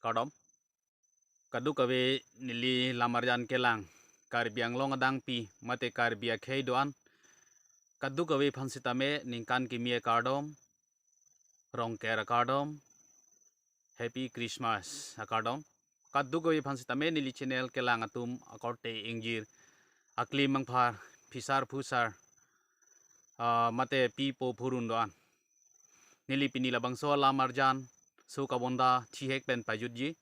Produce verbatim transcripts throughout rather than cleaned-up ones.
Kardom. Kadokave neli lamarjan kelang Karbi Anglong adangpi mate Karbi akhei do-an kadokave aphan sitame ningkan kimi akardom, Rongker akardom, Happy Christmas akardom. Kadokave aphan sitame neli channel kelang atum akorte ingjir, aklim mangphar, phisar phusar, ah, mate pipo phurun do-an. Neli pini labangso lamarjan so kabonda thihek pen pajutji.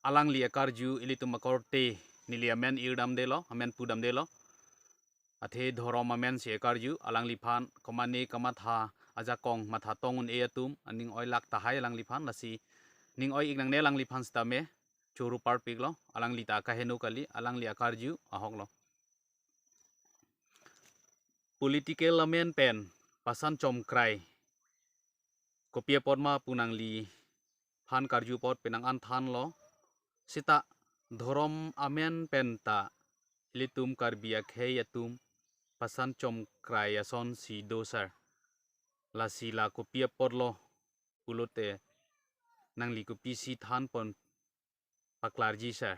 Alangli akarju ilitum akorte neli amen irdamdelo, amen pudamdelo. Athe dhorom amen si akarju, alangliphan komane kamatha ajakong matha tong un-e atum aning oilak tahai alangliphan, lasi ning oi-ik nangne alangliphan sitame, choro parpiklo, alangli ta kaheno kali, alangli akarju ahoklo. Political amen pen pasan chomkrai kopi apot ma pu nangliphan karju apot penang an thanlo. Sita dhorom amen pen ta ilitum Karbi akhei atum pasan chomkrai asonsi do sir. Lasi la kopi apotlo pulote nangli kopisi thanpon paklarji sir.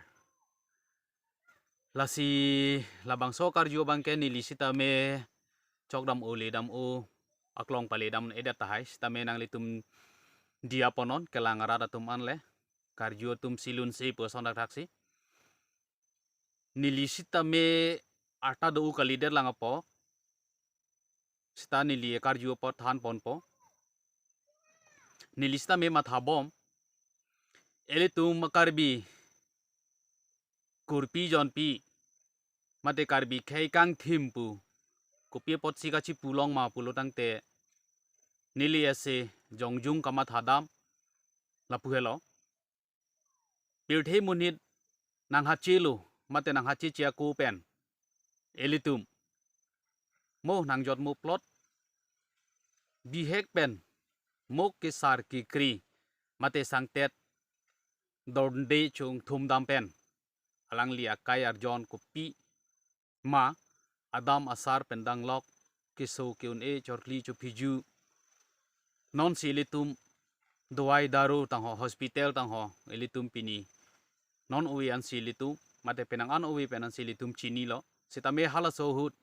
Lasi labangso karju abangke neli sitame chokdam-o ledam-o aklong paledam-edet tahai, sitame nanglitum diya ponnon kelang arat atum anle, karju atum silun si pu ason thakthak si. Neli sitame arta do-o kalidet lang apot, sita neli akarju apot thanponpo. Neli sitame mathabom, ilitum Karbi kurpi jonpi mate Karbi khei kangthim pu kopi apotsi kachipu long ma pulo tangte, neli ase jongjung kamathadam lapu helo. Pirthe monit nanghachelo mate nanghache che ako pen ilitum mo nangjot mo plot bihek pen mo kesar kekri mate sangtet donde chungthum dam pen alangli akai arjon kopi ma, adam asar pen danglok, keso ke-un-e, chorkli chophiju. Nonsi ilitum dawai daru tangho, hospital tangho ilitum pini non ove ansi ilitum, mate penang an ove pen ansi ilitum chinilo. Sitame halaso ahut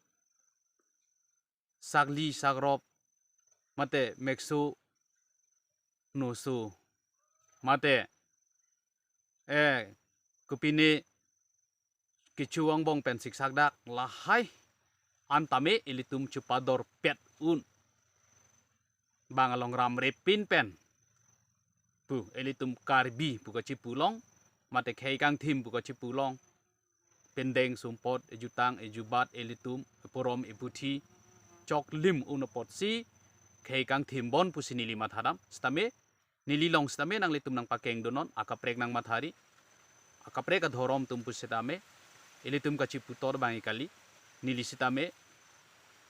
sakli sakrop mate mekso noso mate, eh, kopine kecho angbong pen siksak dak lahai an tame ilitum chepadorpet un. Bang along ramrepin pen pu ilitum Karbi pu kachipu long mate khei kangthim pu kachipu long, pendeng sumpot, ejutang ejubat, ilitum eporom eputhi choklim un apotsi khei kangthim bon pusi neli mathadam. Sitame neli long sitame nanglitum nangpakeng donon, akaprek nangmathari, akaprek adhorom atum pusitame ilitum kachiputor abang kali. Neli sitame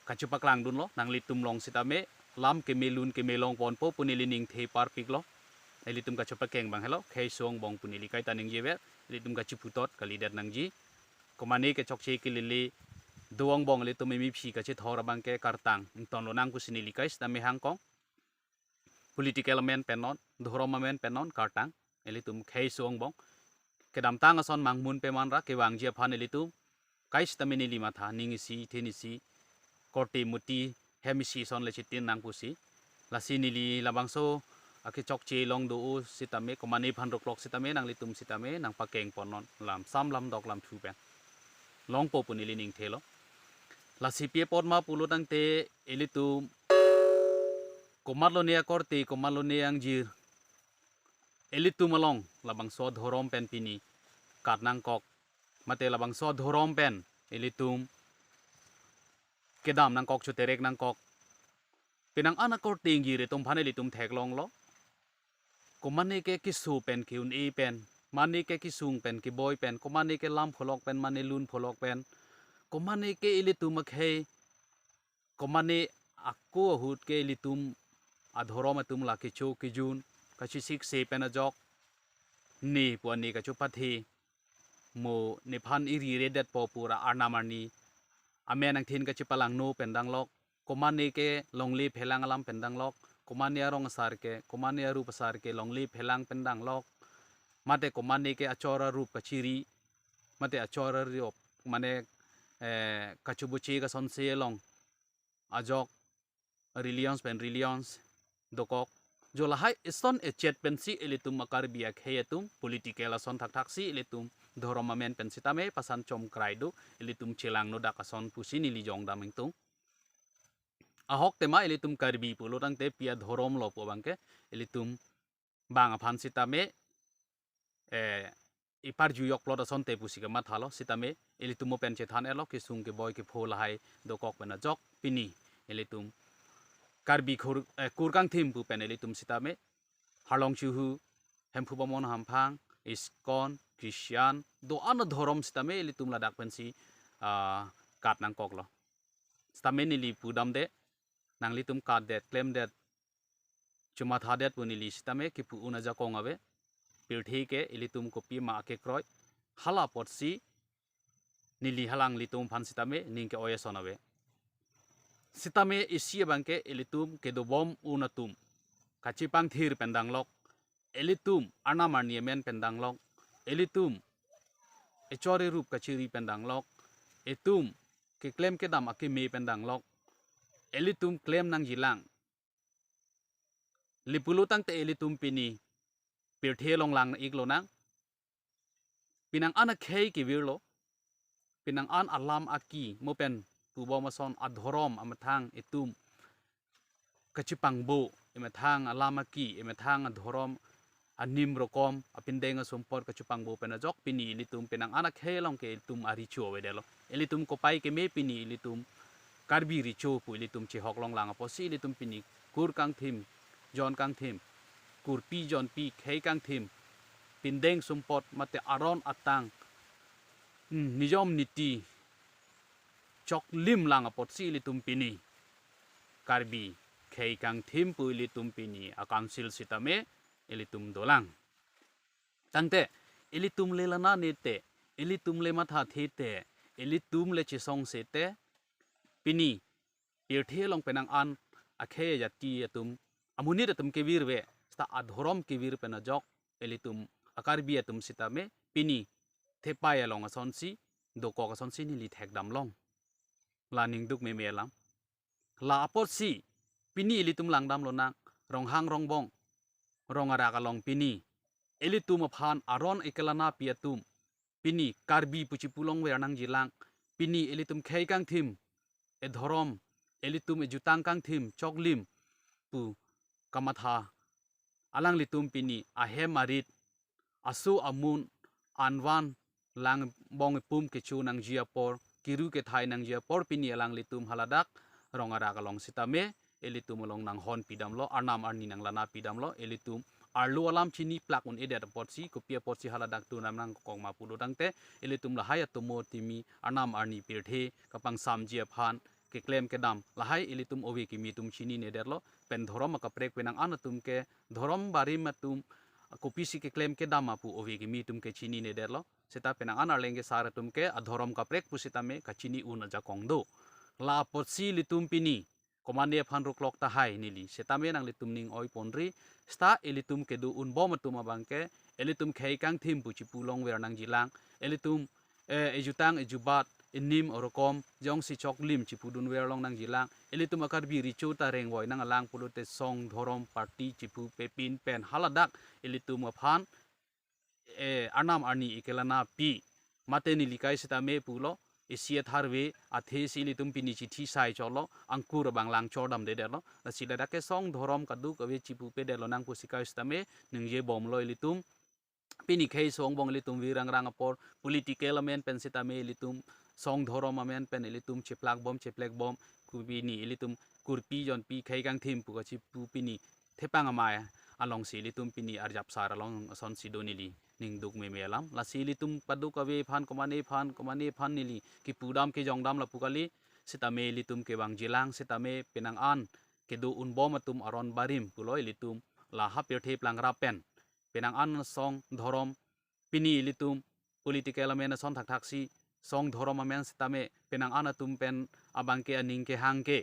kachepaklang dunlo, nanglitum long sitame lam kemelun kemelong ponpo pu neli ningthe parpiklo. Ilitum kachepakeng abang helo, khei so angbong pu neli kaita ningjever, ilitum kachiputot kalidet nangji. Komane ke chokche kelele do angbong ilitum emiphi kachethor abangke kartang ingtonlonang pusi neli kai sitame hangkong. Political amen pen non, dhorom amen pen non kartang, ilitum khei so angbong. Kedamtang ason mangmun pemanra kevangji aphan ilitum kai sitame neli matha, ning isi, thin isi, korte muti, hem isi ason le chitin nang pusi. Lasi neli labangso akechokche long do-o sitame, komane aphan ruklok sitame nanglitum sitame nangpakeng ponnon, lam sam lam dok lam thu pen longpo pu neli ningthelo. Lasi pi apot ma pulo tangte ilitum komatlo ne akorte, komatlo ne angjir, ilitum along labangso adhorom pen pini kat nangkok mate labangso adhorom pen ilitum kedam nangkok, choterek nangkok. Penang an akorte ingjir atum aphan ilitum theklonglo. Komane ke keso pen ke-un-e pen, mane ke kesung pen keboi pen, komane ke lam pholok pen, mane lun pholok pen, komane ke ilitum akhei, komane ako ahut ke ilitum adhorom atum la kecho kejun, kachisikse pen ajok ne pu ane kachopathe, mo nephan iri redetpo pura arnam arni amen angthin kachepalangno pen danglok, komane ke longle phelang alam pen danglok, komane arong asar ke, komane arup asar ke longle phelang pen danglok. mate komane ke achor arup kachiri, mate achor arup mane eh, kachubuchi kasonsi along ajok religions pen religions dokok. Jo lahai eson echet pensi ilitum a-Karbi akhei atum political ason thakthaksi ilitum dhorom amen pen sitame pasan chomkrai do, ilitum chelang nodak ason pusi neli jongdam ingtung. Ahok tema ilitum Karbi pulo tangte pi adhorom lo pu abangke ilitum bang aphan sitame eh, iparjuyok plot asonte pusi kamathalo sitame ilitum mo pen chethan elo kesung keboi kepho lahai dokok pen ajok pini ilitum Karbi khur eh, kur kangthim pu pen ilitum sitame Harlong Chuhu, Hemphu Bamon Hamphang, ISKCON, Christian, do-an adhorom sitame ilitum ladak pensi ah, kat nangkoklo. Sitame neli pudamde, nanglitum katdet, klemdet, chumathadet pu neli sitame kipu un ajakong ave. Pirthe ke ilitum kopima akekroi, hala apotsi neli halanglitum aphan sitame ning ke-oi ason ave. Sitame isi abangke ilitum kedobom un atum kachipangthir pen danglok, ilitum arnam arni amen pen danglok, ilitum echor erup kachiri pen danglok, itum keklem kedam akeme pen danglok, ilitum klem nangjilang. Lapulo tangte ilitum pini pirthe along lang-ik lonang. Pinang an akhei kevirlo, pinang an alam aki mo pen pubom ason adhorom amethang itum kachipangbo, emethang alam aki, emethang adhorom anim rokom apindeng asumpot kachipangbo pen ajok pini ilitum pinang an akhei along ke itum arecho avedetlo. Ilitum kopai keme pini ilitum Karbi recho pu ilitum chehok longlang apotsi ilitum pini kur kangthim, jon kangthim, kurpi jonpi, khei kangthim, pindeng sumpot mate aron atang, hmm, nijom niti choklim lang apotsi ilitum pini Karbi khei kangthim pu ilitum pini a-council sitame ilitum dolang. Tangte ilitum le lana nete, ilitum le mathathe te, ilitum le chesong sete, pini pirthe along pinang an akhei ajati atum, amonit atum kevirve, sita adhorom kevir pen ajok ilitum a-Karbi atum sitame pini thepai along asonsi dokok asonsi neli thekdam long. La ningduk meme alam. La apotsi pini ilitum langdam lonang, ronghang rongbong, rong arak along pini ilitum aphan aron ekelana pi atum, pini Karbi pu chipu longver nangjilang, pini ilitum khei kangthim, edhorom, ilitum ejutang kangthim choklim pu kamatha alanglitum pini ahem arit, aso amun, anvan, langbong ipum kecho nangji apor, kiru kethai nangji apor pini alanglitum haladak rong arak along sitame ilitum along nanghon pidamlo, arnam arni nanglana pidamlo, ilitum arlo alam chini plak un-edet apotsi, kopi apotsi haladak tu nam nangkokma pulo tangte, ilitum lahai atomo timi arnam arni pirthe kapangsamji aphan keklem kedam lahai ilitum ove kimi atum chininedetlo, pen dhorom akaprek pinang an atum ke dhorom barim atum kopisi keklem kedam apu ove kimi atum ke chininedetlo. Sita pinang an arleng kesar atum ke adhorom kaprek pusitame kachini un ajakong do. La apotsi ilitum pini komane aphan ruklok tahai neli sitame nanglitum ning oi ponri, sita ilitum kedo unbom atum abangke ilitum khei kangthim pu chipu longver nangjilang, ilitum eh, ejutang ejubat, enim orokom jongsi choklim chipudunver long nangjilang, ilitum a-Karbi recho ta rengvoi nangalang pulote song dhorom party chipu pepin pen haladak ilitum aphan eh, arnam arni ekelana pi, mate neli kai sitame pulo, isi atharve athesi ilitum pini chithi sai cholo, angkur abang lang chodamdedetlo, lasi ladak ke song dhorom kadokave chipupedetlo nang pusi kai sitame ningjebomlo ilitum. Pini khei song bong ilitum virang rang apor, political amen pen sitame ilitum, song dhorom amen pen ilitum cheplak bom cheplek bom, ku pini ilitum kurpi jonpi khei kangthim pu kachipu pini thepang amei alongsi ilitum pini arjap sar along asonsi do neli ningduk meme alam. Lasi ilitum padokave aphan komane aphan komane aphan neli kipudam kejongdam lapu kali, sitame ilitum kevangjilang sitame pinang an kedo unbom atum aron barim pulo ilitum la ha pirthe plangrap pen pinang an song dhorom pini ilitum political amen ason thakthaksi song dhorom amen sitame pinang an atum pen abangke aning kehang ke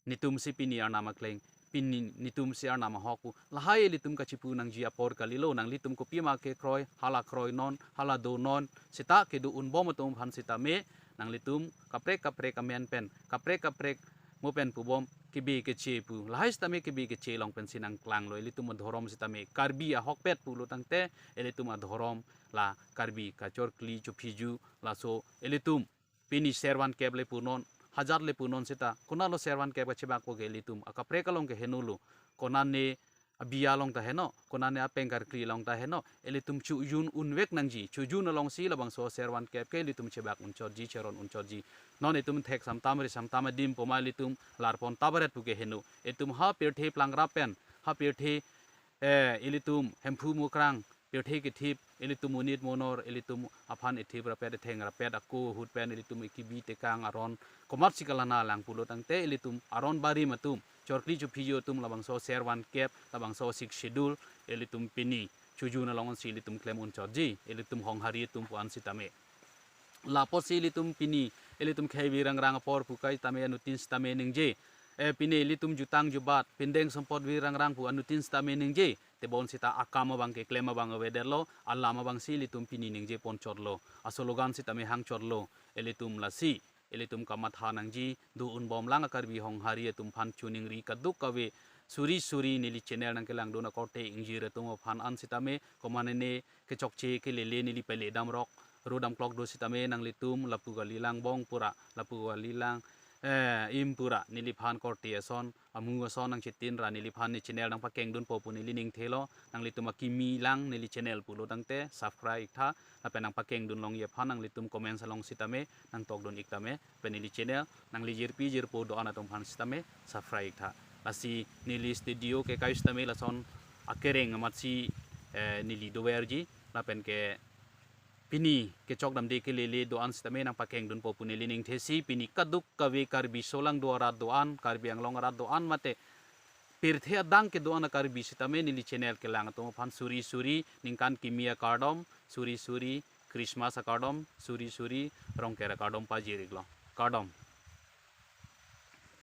netumsi pini arnam akleng pini netum si arnam ahok pu. Lahai ilitum kachipu nangji apor kalilo, nanglitum kopima kekroi, hala kroi non, hala do non, seta kedo unbom atum aphan sitame, nanglitum kaprek kaprek amen pen, kaprek kaprek mo pen pubom, kebe keche pu. Lahai sitame kebe keche along pensi nangklanglo, ilitum adhorom sitame Karbi ahokpet pulo tangte, ilitum adhorom la Karbi kachorkli chophiju, laso ilitum pini servan kep le punon, hajar le punon seta, konatlo servan kep kachebak po ke ilitum akaprek along ke henulo, konane abiya along ta heno, konane apeng karkli along ta heno, ilitum chojun unvek nangji, chojun alongsi labangso servan kep ke ilitum chebak unchotji, cheron unchotji. Non itum thek samtam ri samtam adim poma ilitum larpon tabaret pu ke henu. Itum ha pirthe plangrap pen, ha pirthe, eh, ilitum Hemphu Mukrang pirthe kethip, ilitum monit monor, ilitum aphan ithip rapet, itheng rapet, ako ahut pen ilitum ikibi tekang aron, komatsi kalana lang pulo tangte, ilitum aron barim atum, chorkli chophiju atum labangso servan kep, labangso Sixth Schedule, ilitum pini chojun along ansi ilitum klem unchotji, ilitum Honghari atum pu-an sitame. Lapotsi ilitum pini, ilitum khei virangrang apor pu kai tame anuttin sitame ningje. Eh, pini ilitum jutang jubat, pindeng sompot virangrang pu anuttin sitame ningje. Tebon seta akam abang keklem abang avedetlo, alam abangsi ilitum pini ningje ponchotlo, asologan sitame hangchotlo, ilitum lasi, ilitum kamatha nangji, do unbomlang a-Karbi Honghari atum aphan choningri kaduk kave, suri suri neli channel nangkelangdun akorte ingjir atum aphan an sitame, komatne kechokche kelele neli pele damrok, ro damklok do sitame nanglitum lapu kali lang bong pura, lapu kali lang, eh, im pura, neliphan korte ason, amu ason nangchitin ra neliphan ne channel nangpakengdunpo pu neli ningthelo, nanglitum akimi lang neli channel pulo tangte, subscribe iktha, lapen nangpakengdun longji aphan nanglitum comments along sitame, nangtokdun iktame, pen neli channel, nangli jirpi jirpo do-an atum aphan sitame, subscribe iktha. Lasi neli studio ke kai sitame lason akereng amatsi, eh, neli doverji, lapen ke pini kechok damde kelele do-an sitame nangpakengdunpo pu neli ningthesi, pini kaduk kave Karbi solang do arat do-an, Karbi Anglong arat do-an mate pirthe adang kedo-an a-Karbi sitame neli channel kelang atum aphan suri suri ningkan kimi akardom, suri suri Christmas akardom, suri suri Rongker akardom pajir-iklo. Kardom.